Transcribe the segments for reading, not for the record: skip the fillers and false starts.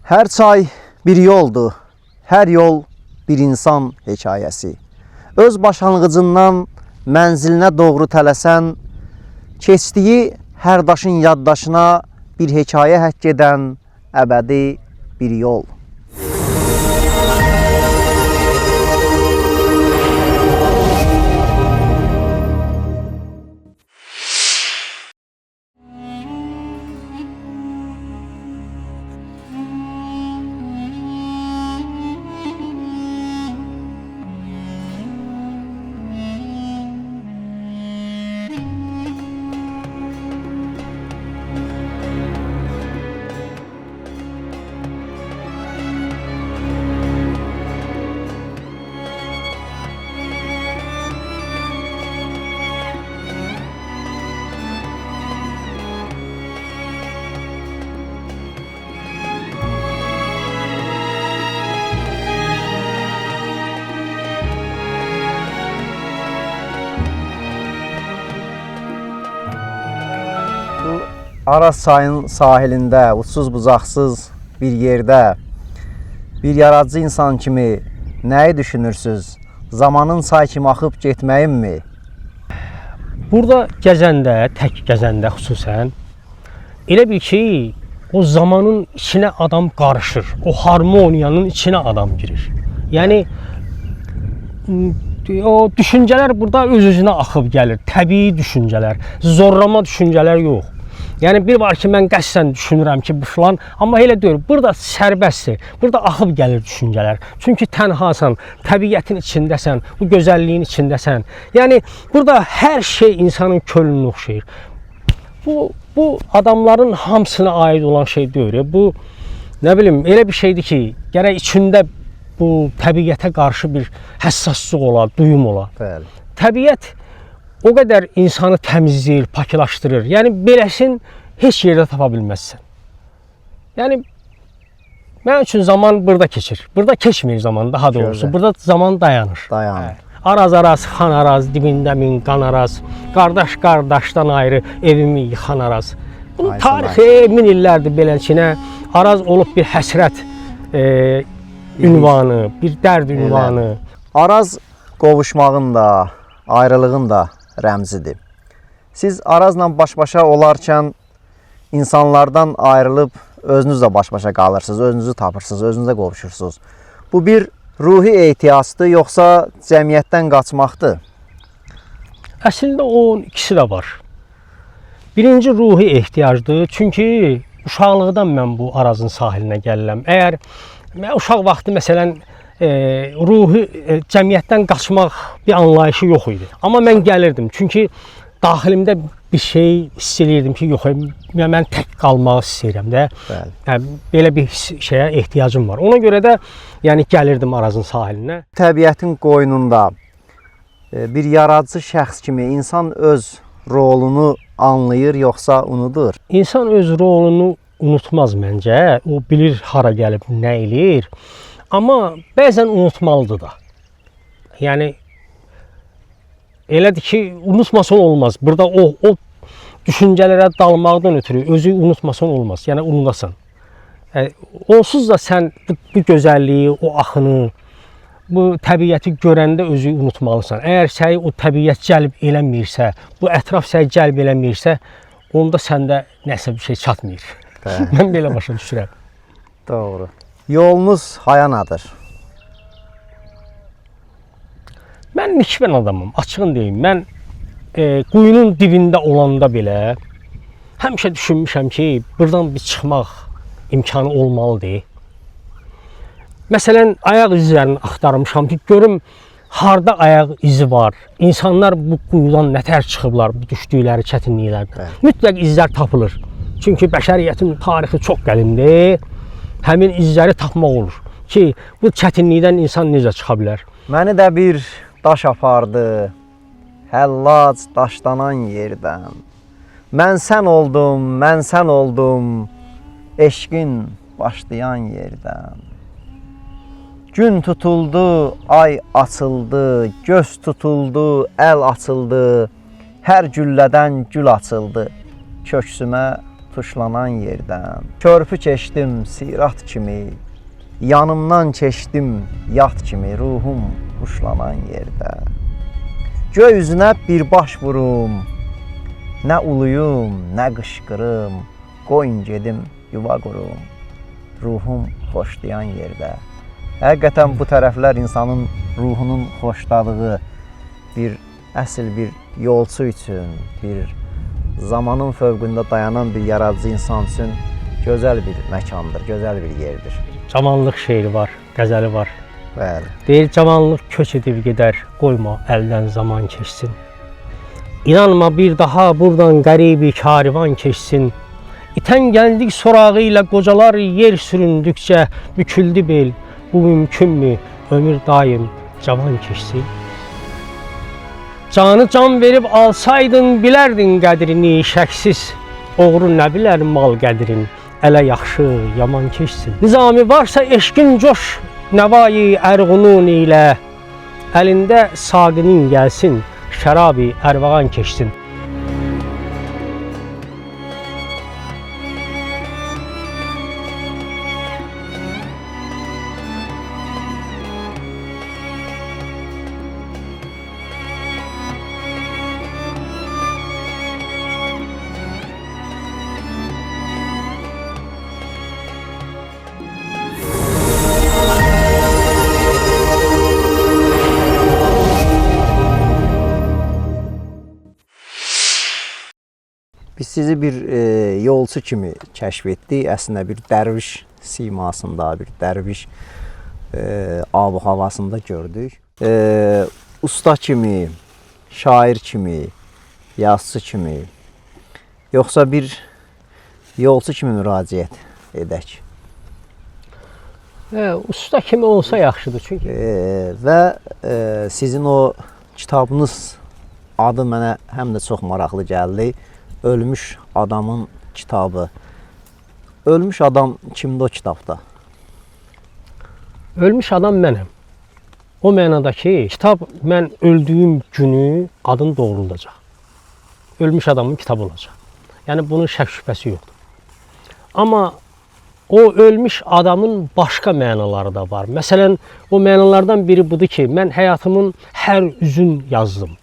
Hər çay bir yoldur, hər yol bir insan hekayəsi. Öz başlanğıcından mənzilinə doğru tələsən, keçdiyi hər daşın yaddaşına bir hekayə həkk edən əbədi bir yol. Araz çayının sahilində, uçsuz bucaqsız bir yerdə bir yaradıcı insan kimi nəyi düşünürsüz? Zamanın çay kimi axıb getməyinmi? Burada gəzəndə, tək gəzəndə xüsusən elə bil ki, o zamanın içinə adam qarışır. O harmoniyanın içinə adam girir. Yəni o düşüncələr burada öz-özünə axıb gəlir. Təbii düşüncələr, zorlama düşüncələr yox. Yəni bir var ki, mən qəsdən düşünürəm ki, bu filan, amma elə deyil. Burada sərbəstdir. Burada axıb gəlir düşüncələr. Çünki tənhasan, təbiətin içindəsən, bu gözəlliyin içindəsən. Yəni burada hər şey insanın könlünü oxşayır. Bu adamların hamısına aid olan şey deyil. Bu nə bilim, elə bir şeydir ki, gərək içində bu təbiətə qarşı bir həssaslıq ola, duyum ola. Bəli. Təbiət o qədər insanı təmizləyir, paklaşdırır. Yəni beləsin heç yerdə tapa bilməzsən. Yəni mənim üçün zaman burada keçir. Burada keçmir zaman, daha doğrusu. Gözəl. Burada zaman dayanır. Dayanır. Araz araz, xan araz, dibində min qan araz. Qardaş qardaşdan ayrı evimi yıxan araz. Bunun Ay, tarixi min illərdir beləçinə. Araz olub bir həsrət ünvanı, bir dərd ünvanı. Araz qovuşmağın da, ayrılığın da rəmzidir. Siz Arazla baş-başa olarkən insanlardan ayrılıb özünüzlə baş-başa qalırsınız, özünüzü tapırsınız, özünüzə qovuşursunuz. Bu bir ruhi ehtiyacdır, yoxsa cəmiyyətdən qaçmaqdır? Əslində onun ikisi də var. Birinci ruhi ehtiyacdır. Çünki uşaqlıqdan mən bu Arazın sahilinə gəlirəm. Əgər mən uşaq vaxtı məsələn ruhi cəmiyyətdən qaçmaq bir anlayışı yox idi. Amma mən gəlirdim. Çünki daxilimdə bir şey hiss eləyirdim ki, yox, mən tək qalmağı istəyirəm də. Bəli. Yəni, belə bir şeyə ehtiyacım var. Ona görə də yəni gəlirdim Arazın sahilinə. Təbiətin qoynunda bir yaradıcı şəxs kimi insan öz rolunu anlayır, yoxsa unudur? İnsan öz rolunu unutmaz məncə. O bilir hara gəlib, nə eləyir. Amma bəzən unutmalıdır da. Yəni elədir ki, unutmasan olmaz. Burada o düşüncələrə dalmaqdan ötürü özü unutmasan olmaz. Yəni unudasan. Onsuz da sən bu gözəlliyi, o axını, bu təbiəti görəndə özü unutmalısan. Əgər səni o təbiət cəlb eləmirsə, bu ətraf səni cəlb eləmirsə, onda səndə nəsə bir şey çatmır. Mən belə başa düşürəm. Doğru. Yolunuz hayanadır? Mən nikbin adamam, açığın deyim. Mən quyunun dibində olanda belə həmişə düşünmüşəm ki, buradan bir çıxmaq imkanı olmalıdır. Məsələn, ayaq izlərini axtarmışam ki, görüm harda ayaq izi var. İnsanlar bu quyudan nətər çıxıblar, bu düşdükləri çətinliklərdən. Mütləq izlər tapılır. Çünki bəşəriyyətin tarixi çox qədimdir. Həmin izləri tapmaq olur ki, bu çətinlikdən insan necə çıxa bilər? Məni də bir daş apardı, həllac daşlanan yerdən. Mən sən oldum, mən sən oldum, eşqin başlayan yerdən. Gün tutuldu, ay açıldı, göz tutuldu, əl açıldı, hər güllədən gül açıldı, köksümə tuşlanan yerdən. Körpü keçdim sirat kimi, yanımdan keçdim yat kimi, ruhum huşlanan yerdə. Göy üzünə bir baş vurum, nə uluyum, nə qışqırım, qoyun gedim yuva qurum, ruhum xoşlayan yerdə. Həqiqətən bu tərəflər insanın ruhunun xoşladığı bir əsl bir yolçu üçün, bir zamanın fövqündə dayanan bir yaradıcı insan üçün gözəl bir məkandır, gözəl bir yerdir. Cavanlıq şeiri var, qəzəli var. Bəli. Deyir, cavanlıq köç edib gedər, qoyma əldən zaman keçsin. İnanma bir daha buradan qəribi karivan keçsin. İtən gəldik sorağı ilə qocalar yer süründükcə büküldü bel. Bu mümkünmü? Ömür daim cavan keçsin. Canı can verib alsaydın bilərdin qədrini şəksiz. Oğru nə bilər mal qədrin, ələ yaxşı, yaman keçsin. Nizami varsa eşqin coş, nəvayi ərğunun ilə, əlində saqinin gəlsin, şərabi ərvağan keçsin. Biz sizi bir yolçu kimi kəşf etdik. Əslində bir dərviş simasında, bir dərviş ab-havasında gördük. Usta kimi, şair kimi, yazıçı kimi, yoxsa bir yolçu kimi müraciət edək? Usta kimi olsa yaxşıdır çünki. Və sizin o kitabınız adı mənə həm də çox maraqlı gəldi. Ölmüş adamın kitabı. Ölmüş adam kimdir o kitabda? Ölmüş adam mənəm. O mənada ki, kitab mən öldüyüm günü adını doğruldacaq. Ölmüş adamın kitabı olacaq. Yəni bunun şək şübhəsi yoxdur. Amma o ölmüş adamın başqa mənaları da var. Məsələn, o mənalardan biri budur ki, mən həyatımın hər üzün yazdım.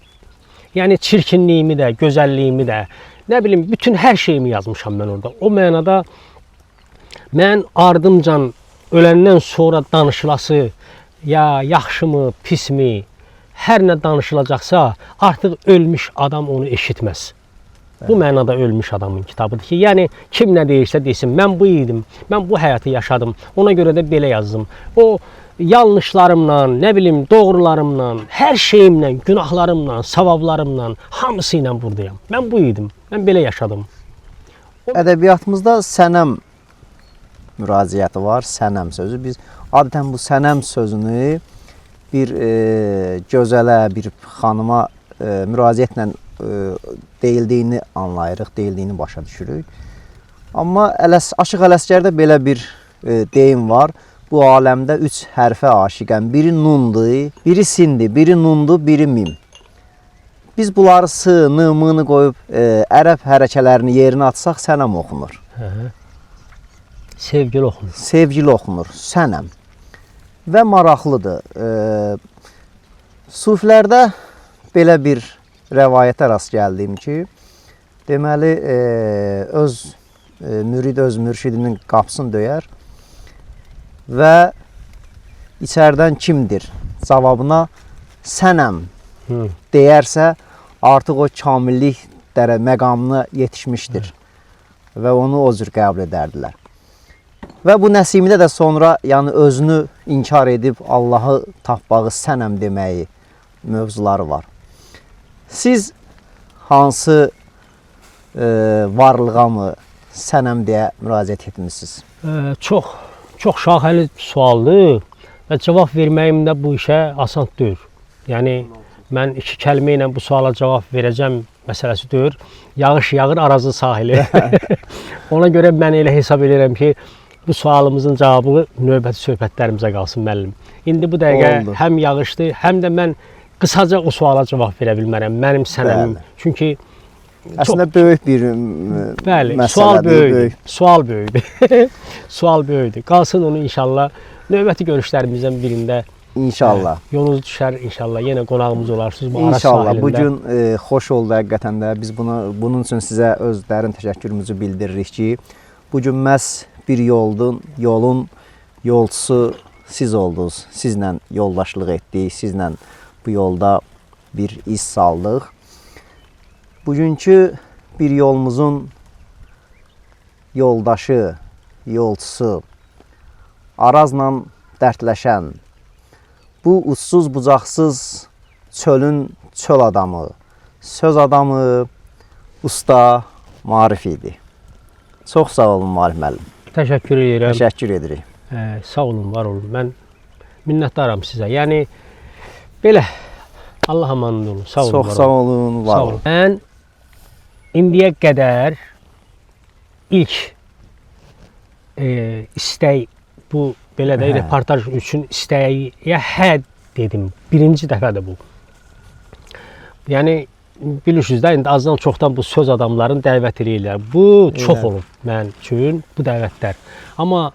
Yəni çirkinliyimi də, gözəlliyimi də, nə bilim, bütün hər şeyimi yazmışam mən orada. O mənada mən ardımcan öləndən sonra danışılası, ya yaxşımı, pismi, hər nə danışılacaqsa, artıq ölmüş adam onu eşitməz. Bu mənada ölmüş adamın kitabıdır ki, yəni kim nə deyirsə desin, mən bu idim, mən bu həyatı yaşadım, ona görə də belə yazdım. O yanlışlarımla, nə bilim, doğrularımla, hər şeyimlə, günahlarımla, savablarımla, hamısı ilə buradayam. Mən bu idim, mən belə yaşadım. Ədəbiyyatımızda sənəm müraciəti var, sənəm sözü. Biz adətən bu sənəm sözünü bir gözələ, bir xanıma müraciətlə deyildiyini anlayırıq, deyildiyini başa düşürük. Amma Aşıq Ələsgərdə belə bir deyim var. Bu aləmdə üç hərfə aşiqəm. Biri nundur, biri sindir, biri nundur, biri mim. Biz bunları s, n, m-ni qoyub ərəb hərəkələrini yerinə atsaq sənəm oxunur. Hə. Sevgili oxunur. Sevgili oxunur, sənəm. Və maraqlıdır. Sufilərdə belə bir rəvayətə rast gəldim ki, deməli, öz mürid öz mürşidinin qapısını döyər və içərdən kimdir cavabına sənəm deyərsə, artıq o kamillik məqamına yetişmişdir və onu o cür qəbul edərdilər. Və bu Nəsimidə də sonra, yəni özünü inkar edib Allahı tapmağı sənəm deməyi mövzuları var. Siz hansı varlığa mı sənəm deyə müraciət etmişsiniz? Çox, çox şaxəli sualdır və cavab verməyim də bu işə asan deyil. Yəni, mən iki kəlmə ilə bu suala cavab verəcəm məsələsi deyil. Yağış yağır Arazın sahili. Ona görə mən elə hesab edirəm ki, bu sualımızın cavabı növbəti söhbətlərimizə qalsın müəllim. İndi bu dəqiqə Oldu. Həm yağışdı, həm də mən qısaca o suala cavab verə bilmərəm. Mənim sənəmim. Bəli. Çünki Əslində böyük bir Bəli, sual məsələdir. böyükdür. Böyük. Sual böyükdür. Sual böyükdür. Qalsın onu inşallah növbəti görüşlərimizdən birində İnşallah. yolunuz düşər inşallah. Yenə qonağımız olarsınız bu Araz İnşallah. sahilində. Bu gün xoş oldu həqiqətən də. Biz bunun üçün sizə öz dərin təşəkkürümüzü bildiririk ki, bu gün məhz bir yolun yolçusu siz oldunuz. Sizlə yoldaşlıq etdik, sizlə bu yolda bir iz saldıq. Bugünkü bir yolumuzun yoldaşı, yolçusu, Arazla dərdləşən, bu uçsuz bucaqsız çölün çöl adamı, söz adamı, usta Maarif idi. Çox sağ olun Maarif müəllim. Təşəkkür edirəm. Təşəkkür edirik. Sağ olun, var olun. Mən minnətdaram sizə. Yəni belə Allah amanında olun. Sağ olun. Çox var sağ olun. olun, var Sağ olun. olun. Mən indiyə qədər ilk istək bu belə də reportaj üçün istəyə hə dedim. Birinci dəfədir bu. Yəni bilirsiniz də indi azdan çoxdan bu söz adamların dəvət eləyirlər. Bu çox Elə. olub mənim üçün bu dəvətlər. Amma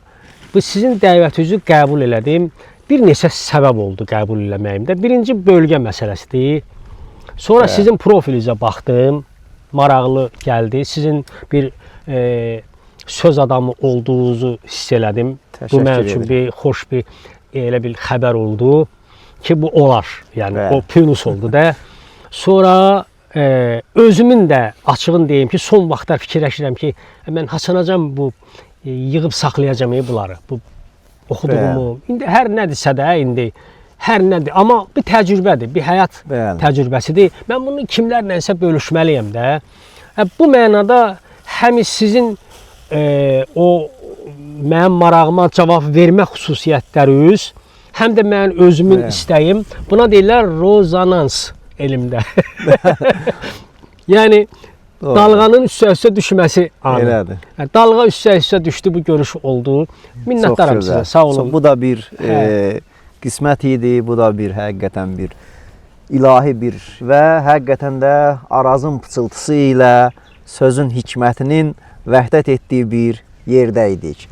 bu sizin dəvətinizi qəbul elədim. Bir neçə səbəb oldu qəbul eləməyimdə. Birinci bölgə məsələsidir. Sonra sizin profilinizə baxdım. Maraqlı gəldi. Sizin bir söz adamı olduğunuzu hiss elədim. Bu Təşəkkür mənim üçün edirəm. bir xoş bir elə bir xəbər oldu ki, bu olar. Yəni Bəli. o plus oldu da. Sonra özümün də açığın deyim ki, son vaxtlar fikirləşirəm ki, mən haçanacam bu yığıb saxlayacam bunları. Bu oxuduğumu. İndi hər nədirsə də indi hər nədir, amma bir təcrübədir, bir həyat Bəli. təcrübəsidir. Mən bunu kimlərlənsə bölüşməliyəm də. Bu mənada həm sizin o mənim marağıma cavab vermə xüsusiyyətləriniz, həm də mənim özümün Bəli. istəyim. Buna deyirlər rezonans elmdə. Yəni Doğru. dalğanın üstə-üstə düşməsi anı. Elədir. Yəni, dalğa üstə-üstə düşdü, bu görüş oldu. Minnətdaram Çox sizə. gözəl. Sağ olun. Bu da bir Hə. qismət idi, bu da bir həqiqətən bir ilahi bir və həqiqətən də Arazın pıçıltısı ilə sözün hikmətinin vəhdət etdiyi bir yerdə idik.